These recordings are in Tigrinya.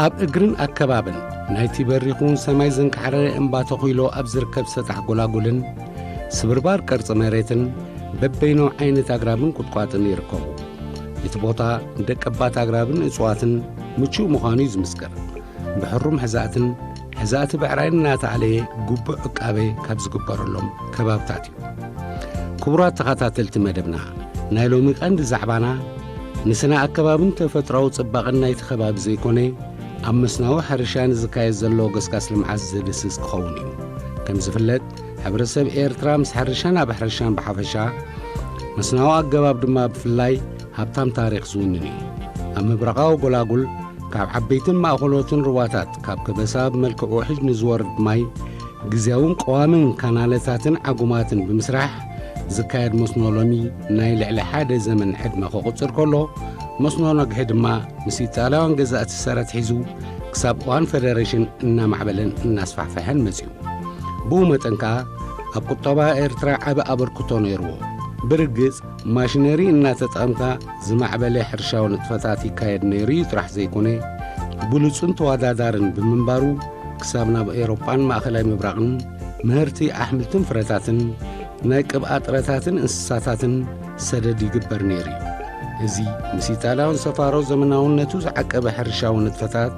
ኣብ እግርን ኣከባብን ናይቲ በሪኹን ሰማይ ዘንካዕረረ እምባ ተኺሎ ኣብ ዝርከብ ሰጣሕ ጎላጉልን ስብርባር ቅርጺ መሬትን በበይኖም ዓይነት ኣግራብን ቁጥቋጥን ይርከቡ። እቲ ቦታ ደቀባት ኣግራብን እጽዋትን ምቹእ ምዃኑ እዩ ዝምስከር። ብሕሩም ሕዛእትን ሕዛእቲ ብዕራይን እናተኣለየ ግቡእ ዕቃበ ካብ ዝግበረሎም ከባብታት እዩ። ክቡራት ተኸታተልቲ መደብና፣ ናይ ሎሚ ቀንዲ ዛዕባና ንስነ ኣከባብን ተፈጥሮኣዊ ጽባቐን ናይቲ ከባቢ ዘይኮነ፣ ኣብ መስናዊ ሕርሻ ንዝካየድ ዘሎ ገስጋስ ልምዓት ዘድህስስ ክኸውን እዩ። ከም ዝፍለጥ፣ ሕብረተሰብ ኤርትራ ምስ ሕርሻን ኣብ ሕርሻን ብሓፈሻ፣ መስናዊ ኣገባብ ድማ ብፍላይ ሃብታም ታሪኽ ዝውንን እዩ። ኣብ ምብራቓዊ ጎላጉል፣ ካብ ዓበይትን ማእኸሎትን ሩባታት፣ ካብ ከበሳ ብመልክዕ ውሕጅ ንዝወርድ ማይ፣ ግዝያውን ቀዋምን ካናለታትን ዓጉማትን ብምስራሕ ዝካየድ መስኖ ሎሚ ናይ ልዕሊ ሓደ ዘመን ዕድመ ከቑጽር ከሎ፣ መስኖ ነግሒ ድማ ምስ ኢጣልያውያን ገዛእቲ ሰረት ሒዙ ክሳብ እዋን ፈደረሽን እናማዕበለን እናስፋሕፈሐን መጺኡ። ብኡ መጠን ከኣ ኣብ ቁጠባ ኤርትራ ዓቢ ኣበርክቶ ነይርዎ። ብርግጽ ማሽነሪ እናተጠቐምካ ዝማዕበለ ሕርሻዊ ንጥፈታት ይካየድ ነይሩ እዩ ጥራሕ ዘይኮነ፣ ብሉጽን ተወዳዳርን ብምንባሩ ክሳብ ናብ ኤውሮጳን ማእከላይ ምብራቕን ምህርቲ ኣሕምልትን ፍረታትን ናይ ቅብኣ ጥረታትን እንስሳታትን ሰደድ ይግበር ነይሩ እዩ። እዚ ምስ ኢጣልያውን ሰፋሮ ዘመናውነቱ ዝዓቀበ ሕርሻዊ ንጥፈታት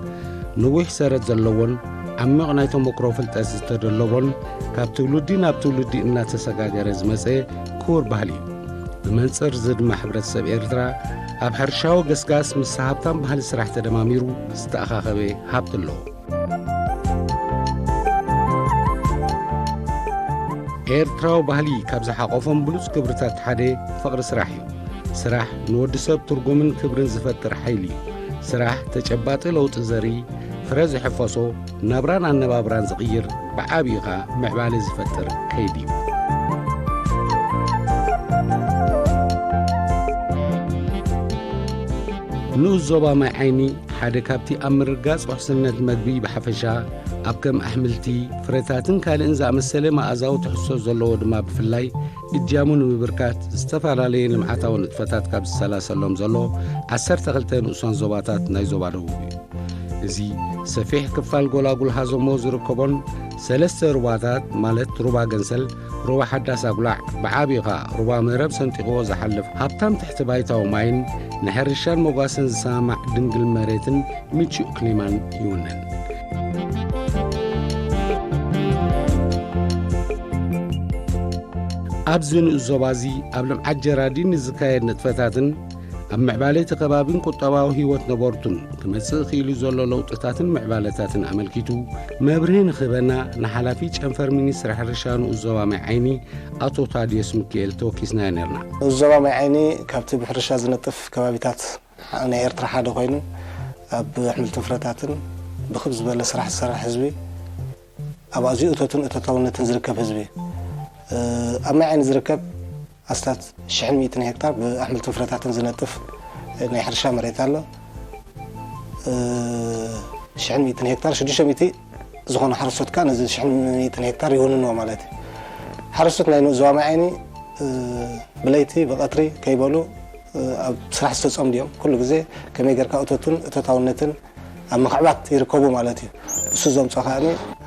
ነዊሕ ሰረት ዘለዎን ዓሚቕ ናይ ተመክሮ ፍልጠት ዝተደለቦን ካብ ትውልዲ ናብ ትውልዲ እናተሰጋገረ ዝመጸ ክቡር ባህሊ እዩ። ብመንጽር እዚ ድማ ሕብረተሰብ ኤርትራ ኣብ ሕርሻዊ ገስጋስ ምስ ሃብታም ባህሊ ስራሕ ተደማሚሩ ዝተኣኻኸበ ሃብቲ ኣለዎ። ኤርትራዊ ባህሊ ካብ ዝሓቆፎም ብሉጽ ክብርታት ሓደ ፍቕሪ ስራሕ እዩ። ስራሕ ንወዲ ሰብ ትርጉምን ክብርን ዝፈጥር ሓይሊ እዩ። ስራሕ ተጨባጢ ለውጢ ዘርኢ፣ ፍረ ዝሕፈሶ፣ ናብራን ኣነባብራን ዝቕይር፣ ብዓቢኡ ኸኣ ምዕባለ ዝፈጥር ከይዲ እዩ። ንኡስ ዞባ ማይ ዓይኒ ሓደ ካብቲ ኣብ ምርጋጽ ውሕስነት መግቢ ብሓፈሻ፣ ኣብ ከም ኣሕምልቲ፣ ፍረታትን ካልእን ዝኣመሰለ መኣዛዊ ትሕዝቶ ዘለዎ ድማ ብፍላይ እጃሙ ንምብርካት ዝተፈላለየ ልምዓታዊ ንጥፈታት ካብ ዝሰላሰሎም ዘሎ ዓሰርተ ክልተ ንኡሳን ዞባታት ናይ ዞባ ደቡብ እዩ። እዚ ሰፊሕ ክፋል ጎላጉል ሃዘሞ ዝርከቦን ሰለስተ ሩባታት ማለት ሩባ ገንሰል፣ ሩባ ሓዳስ ኣጉላዕ፣ ብዓቢኡ ኸኣ ሩባ መረብ ሰንጢቕዎ ዝሓልፍ ሃብታም ትሕቲ ባይታዊ ማይን ንሕርሻን መጓሰን ዝሰማማዕ ድንግል መሬትን ምቹእ ክሊማን ይውንን። ኣብዚ ንኡስ ዞባ እዚ ኣብ ልምዓት ጀራዲን ንዝካየድ ንጥፈታትን ኣብ ምዕባለ እቲ ከባቢን ቁጠባዊ ህይወት ነበርቱን ክመጽእ ክኢሉ ዘሎ ለውጥታትን ምዕባለታትን ኣመልኪቱ መብርሂ ንክህበና ንሓላፊ ጨንፈር ሚኒስትሪ ሕርሻ ንኡስ ዞባ ማይ ዓይኒ ኣቶ ታድዮስ ሚካኤል ተወኪስናዮ ነርና። ንኡስ ዞባ ማይ ዓይኒ ካብቲ ብሕርሻ ዝነጥፍ ከባቢታት ናይ ኤርትራ ሓደ ኮይኑ፣ ኣብ ኣሕምልትን ፍረታትን ብክብ ዝበለ ስራሕ ዝሰርሕ ህዝቢ፣ ኣብ ኣዝዩ እቶትን እቶታውነትን ዝርከብ ህዝቢ፣ እ፣ ኣብ ማይ ዓይኒ ዝርከብ ኣስታት ሽሕን ሚእትን ሄክታር ብኣሕምልትን ፍረታትን ዝነጥፍ ናይ ሕርሻ መሬት ኣሎ። እ፣ ሽሕን ሚእትን ሄክታር፣ ሽዱሽተ ሚእቲ ዝኾኑ ሓረስቶት ከኣ ነዚ ሽሕን ሚእትን ሄክታር ይውንንዎ ማለት እዩ። ሓረስቶት ናይ ዞባ ማይ ዓይኒ፣ እ፣ ብለይቲ ብቐትሪ ከይበሉ፣ እ፣ ኣብ ስራሕ ዝተጸምዱ እዮም። ኩሉ ግዜ ከመይ ጌርካ እቶትን እቶታውነትን ኣብ ምኽዕባት ይርከቡ ማለት እዩ። እሱ ዘምጾ ከኣ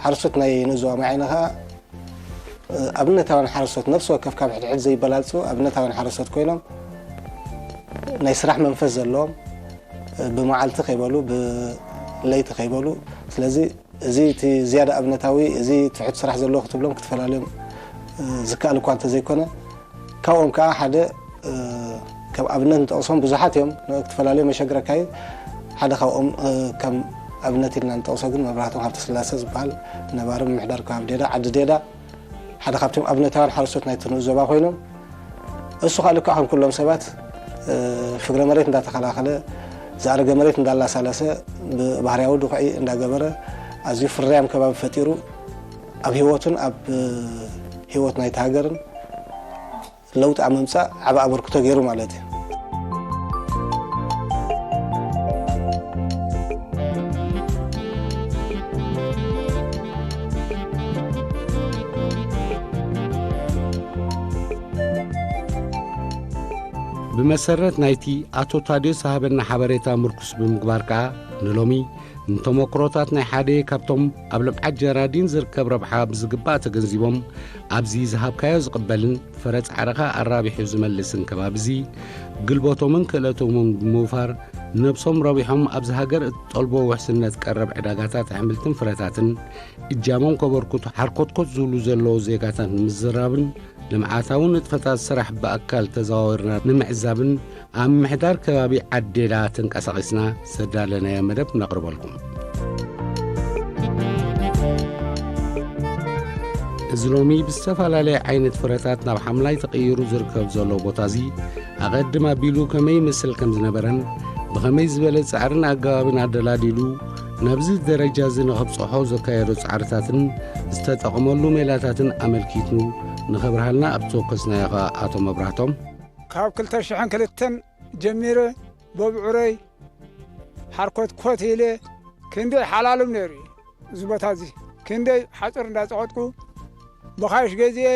ሓረስቶት ናይ ንኡስ ዞባ ማይ ዓይኒ ከኣ፣ እ፣ ኣብነታውያን ሓረስቶት፣ ነፍሲ ወከፍ ካብ ሕድሕድ ዘይበላልጹ ኣብነታውያን ሓረስቶት ኮይኖም፣ ናይ ስራሕ መንፈስ ዘለዎም፣ እ፣ ብመዓልቲ ከይበሉ፣ ብለይቲ ከይበሉ። ስለዚ እዚ እቲ ዝያዳ ኣብነታዊ፣ እዚ ትሑት ስራሕ ዘለዎ ክትብሎም ክትፈላለዮም፣ እ፣ ዝከኣል እኳ እንተዘይኮነ፣ ካብኦም ከኣ ሓደ፣ እ፣ ከም ኣብነት ንጠቕሶም ብዙሓት እዮም፣ ን-፣ ክትፈላለዮም የሸግረካ እዩ። ሓደ ካብኦም፣ እ፣ ከም ኣብነት ኢልና ንጠቕሶ ግን መብራህቶም ሃብተስላሰ ዝበሃል ነባሪ ምምሕዳር ከባቢ ዴዳ፣ ዓዲ ዴዳ፣ ሓደ ካብቶም ኣብነታውያን ሓረስቶት ናይቲ ንኡስ ዞባ ኮይኖም፣ እሱ ከዓ ልክዕ ከም ኩሎም ሰባት፣ እ፣ ፍግረ መሬት እንዳተኸላኸለ፣ ዝኣረገ መሬት እንዳላሳለሰ፣ ብባህርያዊ ድኹዒ እንዳገበረ፣ ኣዝዩ ፍርያም ከባቢ ፈጢሩ፣ ኣብ ህይወቱን ኣብ፣ እ፣ ህይወት ናይቲ ሃገርን ለውጢ ኣብ ምምጻእ ዓቢ ኣበርክቶ ገይሩ ማለት እዩ። ብመሰረት ናይቲ ኣቶ ታድዮስ ዝሃበና ሓበሬታ ምርኩስ ብምግባር ከኣ፣ ንሎሚ ንተመክሮታት ናይ ሓደ ካብቶም ኣብ ልምዓት ጀራዲን ዝርከብ ረብሓ ብዝግባእ ተገንዚቦም፣ ኣብዚ ዝሃብካዮ ዝቕበልን ፍረ ጻዕርኻ ኣራቢሑ ዝመልስን ከባቢዚ፣ ግልቦቶምን ክእለቶምን ብምውፋር፣ ነብሶም ረቢሖም ኣብዚ ሃገር እትጠልቦ ውሕስነት ቀረብ ዕዳጋታት ኣሕምልትን ፍረታትን እጃሞም ከበርክቱ ሓርኮትኮት ዝብሉ ዘለዉ ዜጋታት ንምዝራብን ልምዓታዊ ንጥፈታት ስራሕ ብኣካል ተዘዋዊርና ንምዕዛብን ኣብ ምምሕዳር ከባቢ ዓዴላ ተንቀሳቒስና ዘዳለናዮ መደብ ነቕርበልኩም። እዚ ሎሚ ብዝተፈላለየ ዓይነት ፍረታት ናብ ሓምላይ ተቐይሩ ዝርከብ ዘሎ ቦታ እዚ፣ ኣቐድም ኣቢሉ ከመይ ይመስል ከም ዝነበረን፣ ብኸመይ ዝበለ ጻዕርን ኣገባብን ኣደላዲሉ ናብዚ ደረጃ እዚ ንኸብጽሖ ዘካየዶ ጻዕርታትን ዝተጠቕመሉ ሜላታትን ኣመልኪቱ ንኸብርሃልና ኣብ ዝተወከስናዮ ኸኣ ኣቶ መብራህቶም፣ ካብ ክልተ ሽሕን ክልተን ጀሚረ በብዑረይ ሓርኮት ኮት ኢለ ክንደይ ሓላሉም ነይሩ እዩ። እዚ ቦታ እዚ ክንደይ ሓጹር እንዳጸቐጥኩ ብኻይሽ ገዚኤ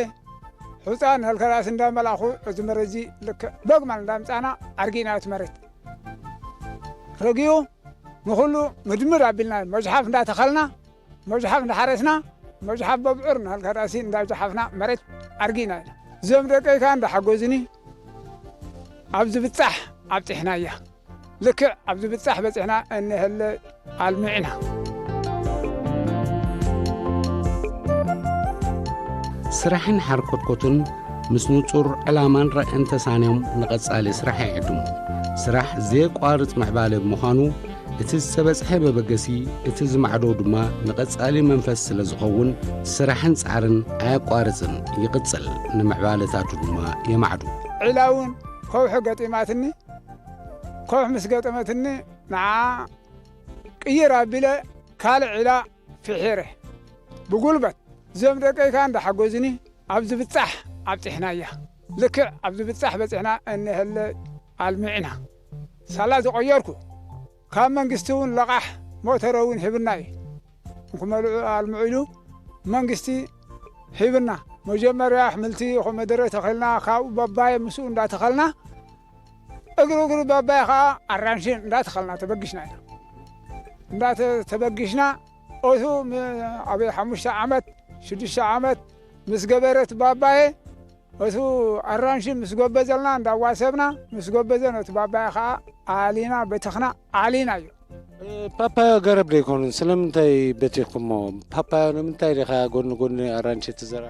ሑጻ ንሀልከራስ እንዳመላኹ እዚ መሬት እዚ ልክዕ በግማል እንዳምጻና ኣርጊእና እቲ መሬት ረጊኡ ንኹሉ ምድምር ኣቢልና መጅሓፍ እንዳተኸልና መጅሓፍ እንዳሓረስና መጅሓፍ በብዑር ንሀልከራሲ እንዳጀሓፍና መሬት ኣርጊእና ኢና። እዞም ደቀይ ከኣ እንዳሓጎዝኒ ኣብዚ ብጻሕ ኣብጺሕናያ። ልክዕ ኣብዚ ብጻሕ በጺሕና እንሀለ ኣልሚዕና። ስራሕን ሓርኮትኮትን ምስ ንጹር ዕላማን ራእን ተሳንዮም ንቐጻሊ ስራሕ ይዕድሙ። ስራሕ ዘየቋርጽ ምዕባለ ብምዃኑ፣ እቲ ዝተበጽሐ መበገሲ፣ እቲ ዝማዕዶ ድማ ንቐጻሊ መንፈስ ስለ ዝኸውን፣ ስራሕን ጻዕርን ኣየቋርጽን ይቕጽል፣ ንምዕባለታቱ ድማ የማዕዱ። ዒላ እውን ከውሒ ገጢማትኒ፣ ከውሒ ምስ ገጠመትኒ ንዓ ቅይር ኣቢለ ካልእ ዒላ ፍሒረ ብጉልበት እዞም ደቀይ ከኣ እንዳሓጎዝኒ ኣብዚ ብጻሕ ኣብጺሕናያ። ልክዕ ኣብዚ ብጻሕ በጺሕና እንሀለ ኣልሚዕና። ሳላ ዝቐየርኩ ካብ መንግስቲ እውን ለቓሕ ሞተረ እውን ሂብና እዩ። እንክመልዑ ኣልምዑ ኢሉ መንግስቲ ሂብና። መጀመርያ ኣሕምልቲ ኮመደረ ተኸልና፣ ካብኡ ባባየ ምስኡ እንዳተኸልና፣ እግሪ እግሪ ባባየ ኸዓ ኣራንሽን እንዳተኸልና ተበጊሽና ኢና። እንዳተ-፣ ተበጊሽና፣ እቱ ም-፣ ኣብ ሓሙሽተ ዓመት፣ ሽዱሽተ ዓመት ምስ ገበረት ባባየ፣ እቱ ኣራንሽን ምስ ጎበዘልና እንዳዋሰብና፣ ምስ ጎበዘን እቲ ባባየ ኸዓ ኣሊና በተኽና፣ ኣሊናዮ። እ፣ ፓፓዮ ገረብ ዶ ኣይኮኑን? ስለምንታይ በቲኽኩሞ? ፓፓዮ ንምንታይ ዲኻ ጎኒ ጎኒ ኣራንሺ ትዘራ?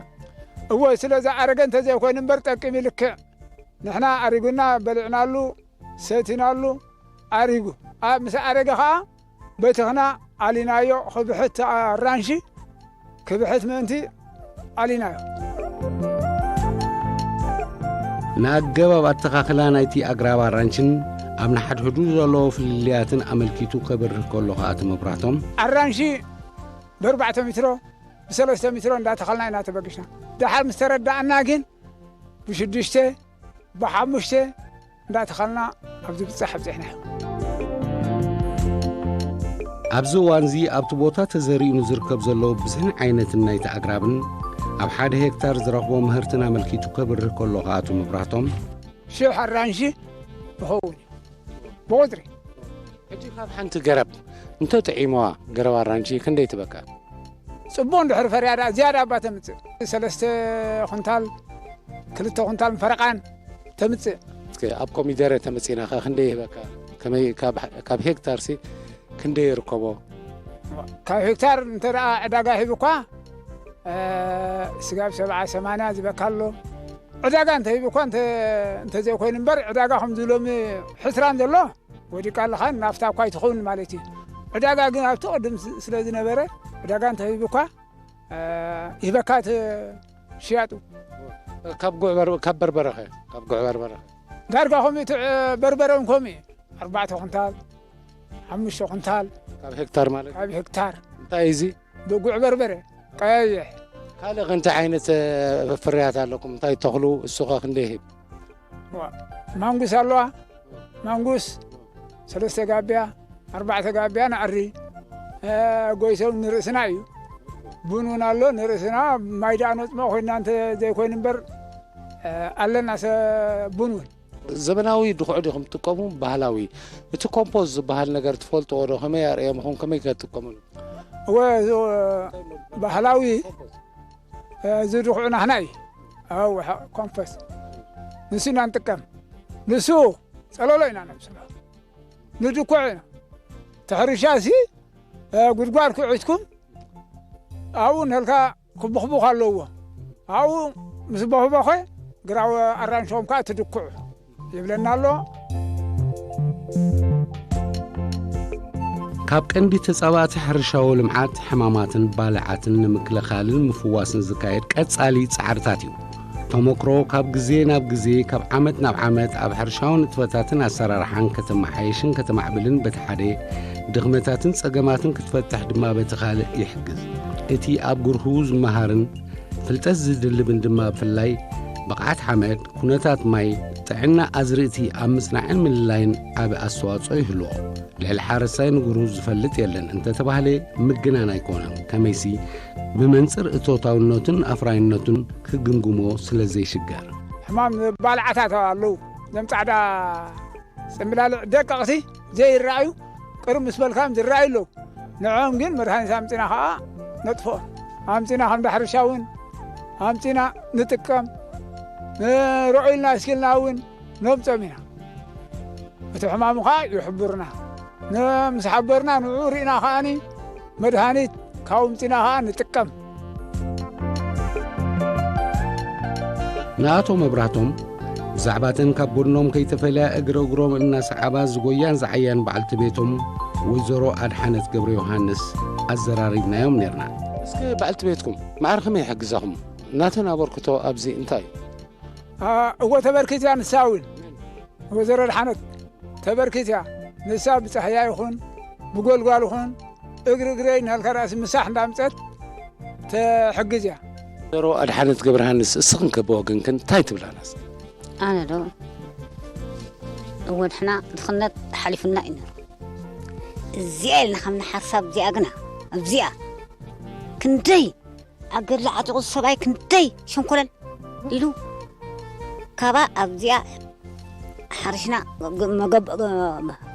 እወ፣ ስለ ዝኣረገ እንተዘይኮይኑ እምበር ጠቂሚ ልክዕ። ንሕና ኣሪጉና በሊዕናሉ፣ ሰቲናሉ፣ ኣሪጉ። ኣ-፣ ምስ ኣረገ ኸዓ በቲኽና ኣሊናዮ፣ ክብሕት ኣራንሺ፣ ክብሕት ምእንቲ ኣሊናዮ። ንኣገባብ ኣተኻኽላ ናይቲ ኣግራብ ኣራንሽን ኣብ ንሓድሕዱ ዘለዎ ፍልልያትን ኣመልኪቱ ከብርህ ከሎ ኸኣ እቲ መብራህቶም፣ ኣራንሺ ብኣርባዕተ ሜትሮ ብሰለስተ ሜትሮ እንዳተኸልና ኢና ተበጊስና። ደሓር ምስ ተረዳእና ግን ብሽዱሽተ ብሓሙሽተ እንዳተኸልና ኣብዚ ብጻሕ ኣብጺሕናዮ። ኣብዚ እዋንዚ ኣብቲ ቦታ ተዘሪኡ ንዝርከብ ዘሎ ብዝሕን ዓይነትን ናይቲ ኣግራብን ኣብ ሓደ ሄክታር ዝረኽቦ ምህርትን ኣመልኪቱ ከብርህ ከሎ ከኣ ኣቶ መብራህቶም፣ ሽሕ ኣራንሺ ይኸውን እዩ ብቑጽሪ። ሕጂ ካብ ሓንቲ ገረብ እንተጥዒምዋ፣ ገረብ ኣራንሺ ክንደይ ትበካ? ጽቡቕ እንድሕር ፈርያ ደኣ ዝያዳ እባ ተምጽእ። ሰለስተ ኩንታል፣ ክልተ ኩንታል ፈረቓን ተምጽእ። እስከ ኣብ ኮሚደረ ተመጺእናኸ ክንደይ ይህበካ? ከመይ ካብ፣ ካብ ሄክታርሲ ክንደይ ይርከቦ? ካብ ሄክታር እንተ ደኣ ዕዳጋ ሂቡ እኳ፣ እ፣ ስጋብ ሰብዓ ሰማንያ ዝበካ ኣሎ። ዕዳጋ እንተ ሂቡ እኳ እንተ፣ እንተ ዘይኮይኑ እምበር፣ ዕዳጋ ከምዚ ሎሚ ሕስራን ዘሎ፣ ወዲቃ ኣለኻ፣ ናፍታ እኳ ኣይትኸውን ማለት እዩ። ዕዳጋ ግን ኣብቲ ቅድም ስ-፣ ስለ ዝነበረ፣ ዕዳጋ እንተሂቡ እኳ፣ እ፣ ይህበካ እቲ ሽያጡ። ካብ ጉዕ በር-፣ ካብ በርበረኸ? ካብ ጉዕ በርበረኸ? ዳርጋ ከምኡ እቲ በርበረ እውን ከምኡ እዩ። ኣርባዕተ ኩንታል፣ ሓሙሽተ ኩንታል ካብ ሄክታር ማለት? ካብ ሄክታር። እንታይ እዩ እዚ? ብጉዕ በርበረ ቀይሕ። ካልእ ከ እንታይ ዓይነት፣ እ፣ ፍርያት ኣለኩም? እንታይ ተኽሉ? እሱ ኸ ክንደይ ይህብ? ዋ፣ ማንጉስ ኣለዋ። ማንጉስ ሰለስተ ጋብያ፣ ኣርባዕተ ጋብያ ንኣሪ። እ፣ ጎይሰ እውን ንርእስና እዩ። ቡን እውን ኣሎ ንርእስና። ማይ ደኣ ነጽምኦ ኮይንና እንተ ዘይኮይኑ እምበር፣ እ፣ ኣለና ሰ-፣ ቡን እውን። ዘበናዊ ድኹዒ ዲኹም ትጥቀሙ? ባህላዊ? እቲ ኮምፖስት ዝበሃል ነገር ትፈልጥዎ ዶ? ከመይ ኣርእየምኹም? ከመይ ከ ትጥቀምሉ? እወ፣ እዚ ባህላዊ፣ እዚ ድኹዒ ናህና እዩ። እወ፣ ኮምፖስት ንሱ ኢና ንጥቀም። ንሱ ጸለሎ ኢና ነብስሎ። ንድኩዕ ኢና። እቲ ሕርሻ ሲ፣ እ፣ ጉድጓድ ኩዒትኩም ኣብኡ ነልካ ክቡኽቡኽ ኣለዎ። ኣብኡ ምስ ቦኽቦኸ ግራው ኣራንሾም ከኣ ትድኩዑ ይብለና ኣሎ። ካብ ቀንዲ ተጻባእቲ ሕርሻዊ ልምዓት ሕማማትን ባልዓትን ንምክልኻልን ምፍዋስን ዝካየድ ቀጻሊ ጻዕርታት እዩ። ተመክሮ ካብ ግዜ ናብ ግዜ፣ ካብ ዓመት ናብ ዓመት ኣብ ሕርሻዊ ንጥፈታትን ኣሰራርሓን ከተመሓየሽን ከተማዕብልን በቲ ሓደ፣ ድኽመታትን ጸገማትን ክትፈትሕ ድማ በቲ ካልእ ይሕግዝ። እቲ ኣብ ግርሁ ዝመሃርን ፍልጠት ዝድልብን ድማ ብፍላይ ብቕዓት ሓመድ፣ ኩነታት ማይ፣ ጥዕና ኣዝርእቲ ኣብ ምጽናዕን ምልላይን ዓቢ ኣስተዋጽኦ ይህልዎ። ልዕሊ ሓረስታይ ንግሩ ዝፈልጥ የለን እንተተባህለ ምግናን ኣይኮነን። ከመይሲ ብመንጽር እቶታውነቱን ኣፍራይነቱን ክግምግሞ ስለ ዘይሽገር። ሕማም ባልዓታት ኣለዉ። እዞም ጻዕዳ ጽምብላልዕ ደቀቕቲ ዘይረኣዩ ቅርብ ምስ በልካዮም ዝረኣዩ ኣለዉ። ንዕኦም ግን መድሃኒት ኣምጺና ኸኣ ነጥፍኦም። ኣምጺና ከም ዳሕርሻ እውን ኣምጺና ንጥቀም። ንርዑ ኢልና እስኪልና እውን ነምጾም ኢና። እቲ ሕማሙ ኸኣ ይሕብሩና። ን-፣ ምስ ሓበርና ንዕኡ ርኢና ኸኣኒ መድሃኒት ካብኡ ኣምጺና ኸኣ ንጥቀም። ንኣቶ መብራህቶም ብዛዕባተን ካብ ጎድኖም ከይተፈልያ እግረ እግሮም እናሰዓባ ዝጎያን ዝዓያን በዓልቲ ቤቶም ወይዘሮ ኣድሓነት ገብረ ዮሃንስ ኣዘራሪብናዮም ነርና። እስኪ በዓልቲ ቤትኩም ማዕረ ከመይ ይሕግዛኹም? ናተን ኣበርክቶ ኣብዚ እንታይ እዩ? ኣ፣ እወ ተበርኪት እያ ንሳ እውን። ወይዘሮ ኣድሓነት ተበርኪት እያ። ንሳ ብጻህያ ይኹን ብጎልጓል ይኹን እግሪ እግረይ እናልካ ራእሲ ምሳሕ እንዳምጸት ትሕግዝ እያ። ወይዘሮ ኣድሓነት ገብረሃንስ፣ እስኽን ከ ብወገንክን እንታይ ትብላና እስኪ? ኣነ ዶ እወ ንሕና ድኽነት ሓሊፉና እዩ ነይሩ። እዚኣ ኢልና ከም ንሓርሳ ኣብዚኣ ግና ኣብዚኣ ክንደይ ኣገድሊ ዓጢቑ ሰብኣይ ክንደይ ሸንኮለል ኢሉ ካባ ኣብዚኣ ሓሪሽና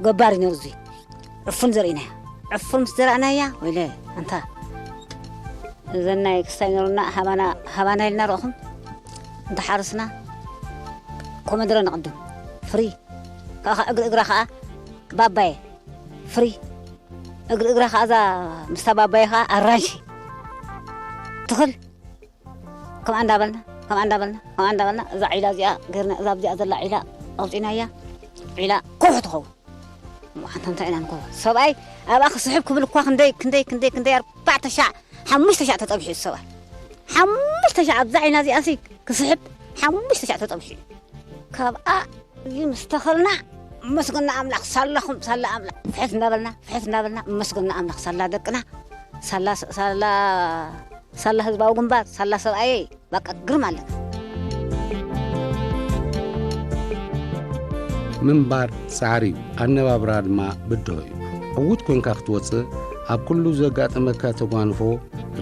ገባር እዩ ነይሩ። እዙይ ዕፉን ዘርኢናያ። ዕፉን ምስ ዘራእናያ ወይለ ኣንታ እዘን ናይ ክስታይ ነሩና ሃባና ኢልና ረእኹም እንተሓርስና ኮመድረ ንቕድም ፍሪ ካኻ እግሪ እግራ ከዓ ባባየ ፍሪ እግሪ እግራ ከዓ እዛ ምስታ ባባየ ከዓ ኣራንሺ ትኽል ከምኣ እንዳበልና ከምኣ እንዳበልና ከምኣ እንዳበልና እዛ ዒላ እዚኣ ገርና እዛ ኣብዚኣ ዘላ ዒላ ኣውፂናያ ዒላ ኮሑ ትኸውን። ኣንታ እንታይ ኢና ንኮ ሰብኣይ ኣብኣ ክስሕብ ክብል እኳ ክንደይ ክንደይ ክንደይ ክንደይ ኣርባዕተ ሻዕ ሓሙሽተ ሻዕ ተጠቢሑ እዩ ሰብኣይ ሓሙሽተ ሻዕ ኣብዛ ዒና እዚኣ ሲ ክስሕብ ሓሙሽተ ሻዕ ተጠቢሑ እዩ። ካብኣ እዚ ምስ ተኸልና እመስገና ኣምላኽ ሳላኹም ሳላ ኣምላኽ ፍሕት እናበልና ፍሕት እናበልና እመስገና ኣምላኽ ሳላ ደቅና ሳላ ሳላ ሳላ ህዝባዊ ግንባር ሳላ ሰብኣየይ በቃ ግርም ኣለና። ምንባር ጻዕሪ እዩ፣ ኣነባብራ ድማ ብድሆ እዩ። ዕዉት ኮንካ ክትወጽእ ኣብ ኩሉ ዘጋጥመካ ተጓንፎ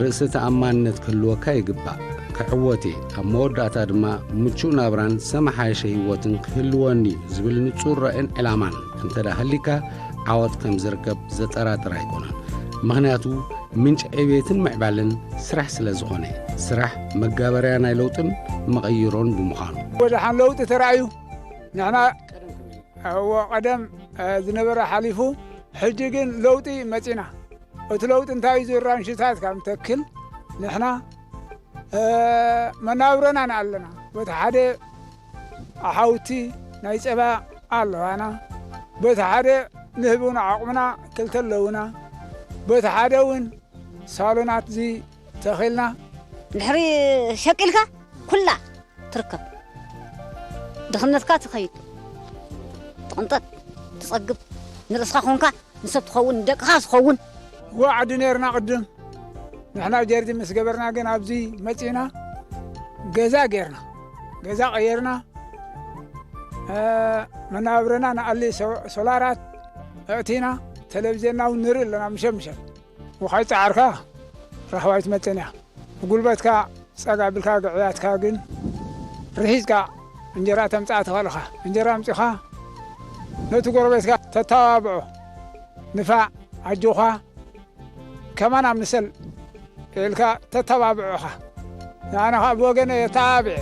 ርእሰ ተኣማንነት ክህልወካ ይግባእ። ክዕወት እየ፣ ኣብ መወዳእታ ድማ ምቹእ ናብራን ዝተመሓየሸ ህይወትን ክህልወኒ እዩ ዝብል ንጹር ራእን ዕላማን እንተ ደኣ ሃልዩካ ዓወት ከም ዝርከብ ዘጠራጥር ኣይኮነን። ምኽንያቱ ምንጪ ዕቤትን ምዕባለን ስራሕ ስለ ዝኾነ፣ ስራሕ መጋበርያ ናይ ለውጥን መቐይሮን ብምዃኑ። ወደሓን ለውጢ ተራእዩ ንሕና እዎ ቀደም ዝነበረ ሓሊፉ ሕጂ ግን ለውጢ መጺና። እቲ ለውጢ እንታይ እዩ ዝራንሽታት ካብ ንተክል ንሕና መናብሮና ንኣለና በቲ ሓደ ኣሓውቲ ናይ ጸባ ኣለዋና በቲ ሓደ ንህብና ዓቕምና ክልተ ኣለውና በቲ ሓደ እውን ሳሎናት እዚ ተኺልና ድሕሪ ሸቂልካ ኩላ እቲ ትርከብ። ድኽነትካ ትኸይድ፣ ትቕንጠጥ፣ ትጸግብ፣ ንርእስኻ ኮንካ ንሰብ ትኸውን፣ ንደቅኻ ዝኸውን። እዎ ዓዲ ነርና ቅድም። ንሕና ጀርዲ ምስ ገበርና ግን ኣብዚ መጺና ገዛ ጌርና፣ ገዛ ቀየርና። እ፣ መናብረና ንኣሊ ሶ-፣ ሶላራት ኣእቲና፣ ቴሌቪዝዮንና እውን ንርኢ ኣለና ምሸት ምሸት። ውኻይ ጸዓርካ ራህዋይ ትመጽእን እያ። ብጉልበትካ ጸጋ ቢልካ ግዕያትካ ግን ርሂጽካ እንጀራ ተምጽኣ ትኽእል ኢኻ። እንጀራ ኣምጺኻ ነቲ ጎረቤትካ ተተባብዖ። ንፋዕ፣ ኣጆኻ፣ ከማን ኣብ ንሰል ኢልካ ተተባብዖ ኢኻ። ንኣነ ኸኣ ብወገነ የተባብዐ።